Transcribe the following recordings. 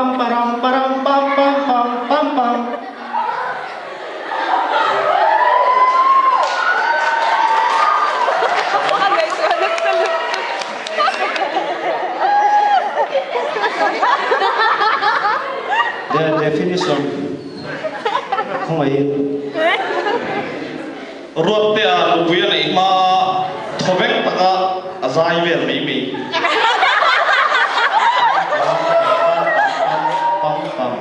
pam param param pam pam pam pam pam. The definition Khawngaihin. Ruattea nupui a neih hma thawveng taka a zai vel mai mai. Pam pam.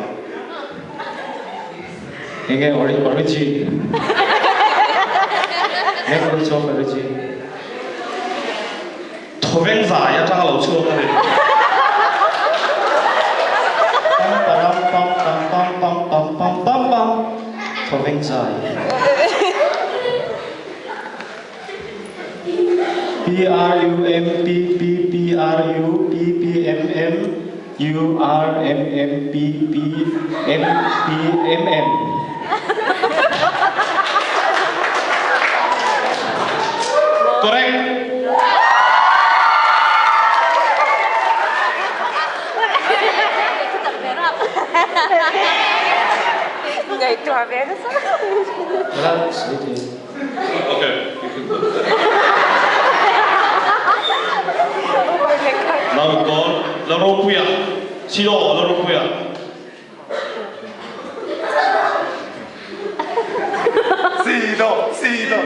Enge origin? Language of origin. Thawveng zai atanga lo chhuak a ni. Pam param pam pam pam pam pam pam pam pam Thawveng zai. P R U M P P P R U P P M M U R M M P P M P M M. Correct. Okay. Now we go Lalropuia. Silo Lalropuia. Silo, Silo.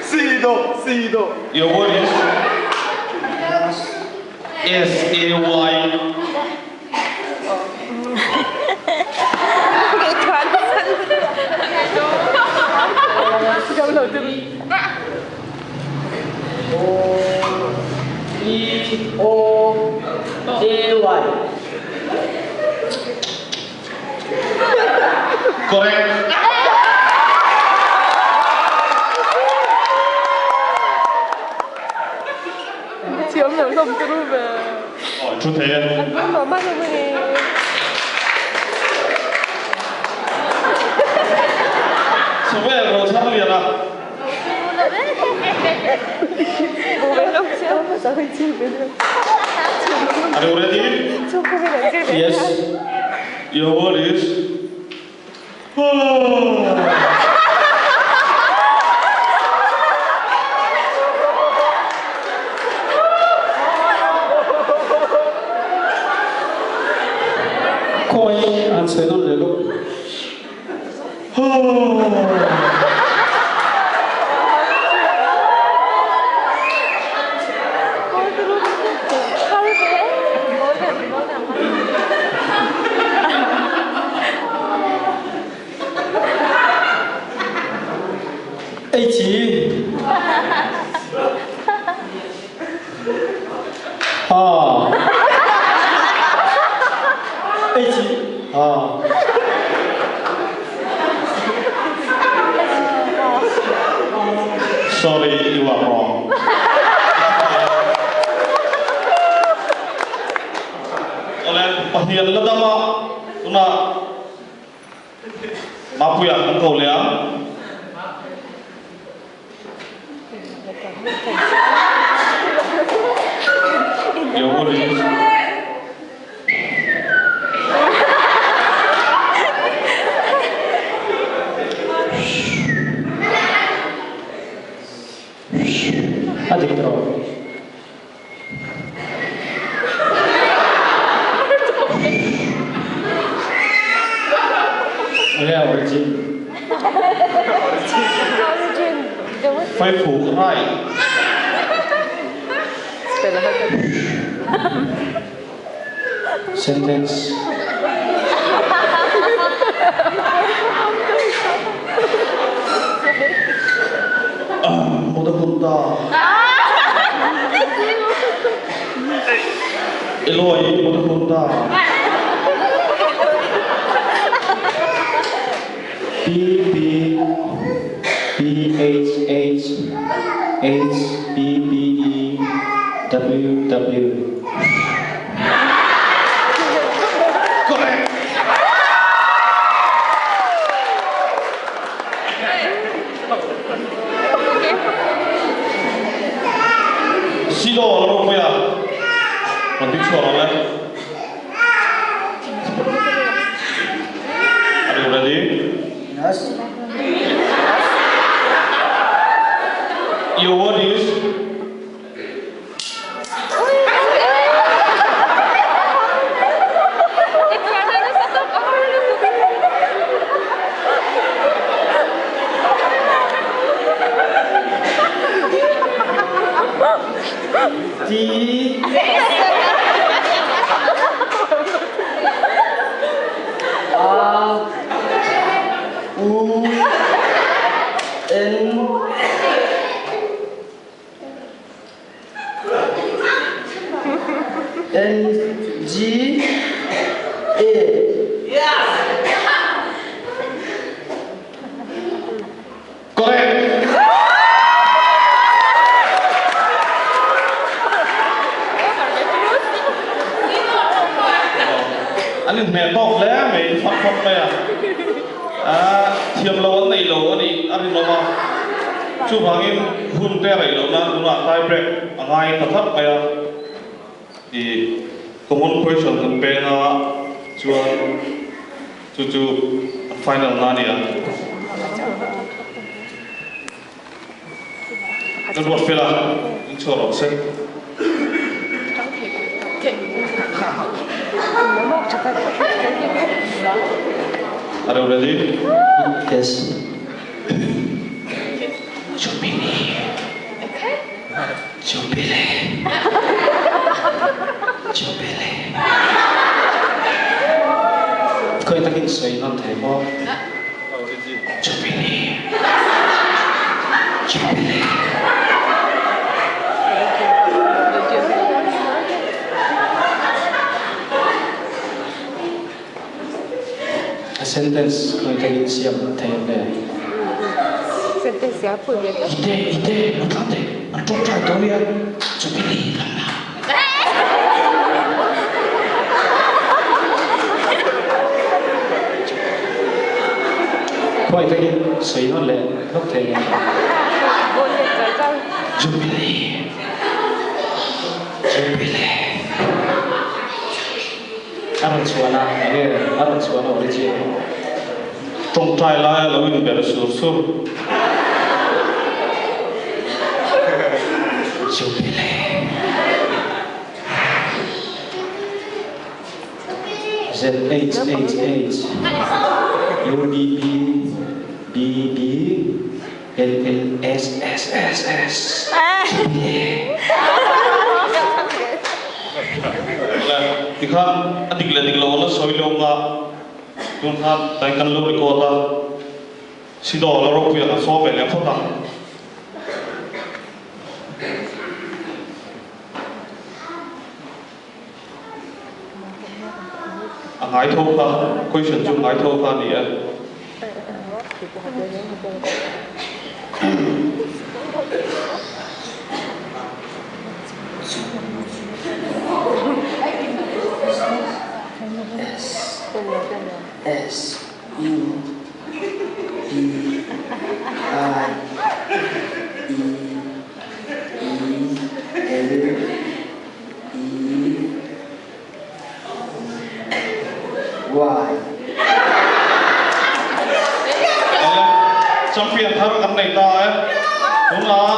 Silo, Silo. Your word is S A Y. O E O A Y. Correct. Aw thu thei e. Chawvel Rochharliana. Are you ready? Yes. Your word is Khawi an sawi nawn leh lawk. Ei chi. Ha. Ei chi. Ha. Sorry, you are wrong. Awle, Pathian la dam a, tunah Mapuia kan ko leh a. A dik tawh. Enge origin? Faifuk rai. Sentence. Mut a hun ta. Eloi mut a hun ta. P P P H H H P P E W W. Correct. Sido a ropui a, rawn ding chhuak ang le. Are you ready? Yes. Your word is T A U N N G A. Correct. An inhmeh tawk hle mai, fak fak mai a. Thiam lo an nei lo a nih a rinawm a, chuvangin hun te rei loh nan tunah tie break a ngai ta tlat mai a. I common question kan peng a chuan chu chu a final na a ni a. Ka ruat fel a, in chhuah rawh se. Are you ready? Yes. Jubilee. Jubilee. Khawi takin sawi nawn thei maw? Jubilee. Jubilee. A sentence khawi takin siam thei ang le? Sentence siam pui ve tlat. Ite, ite, lo tlang teh, an ṭawngṭai tawh nia, Jubilee lam la. Khuai takin sawi nawn leh hlawk thei nge? Jubilee, Jubilee. A rawn chhuan a, enge a rawn chhuan a origin? Tawngtai laia lo inber sur sur. Jubilee. Z H H H U B B B B L L S S S S Jubilee. Tikhan a dik leh dik lo an la sawi lo nga. Tun khan tai kan lo record a, Sidawla ropui a kan saw ve leh phawt ang. A ngai tho kha, question chu ngai tho kha a ni e. S S U B I E E L E Y. Champion thar kan nei ta e. Tunah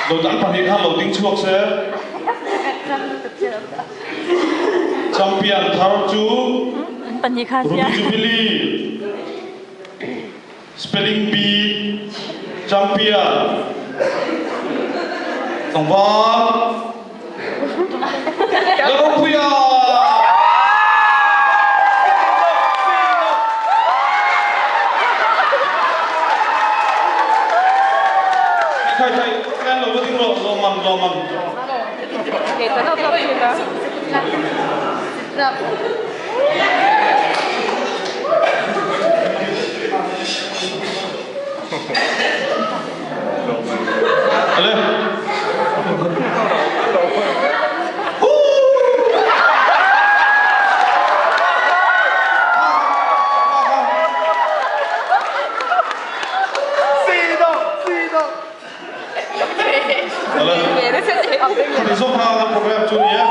lo dang pahnih khan lo ding chhuak se. Champion thar chu Ruby Jubilee Spelling Bee Champion Tlangval Lalropuia! Khai khai kan lo va ding rawh lawmman lawmman. Ale. Ale. Khami zawk kha kan program chu ni e.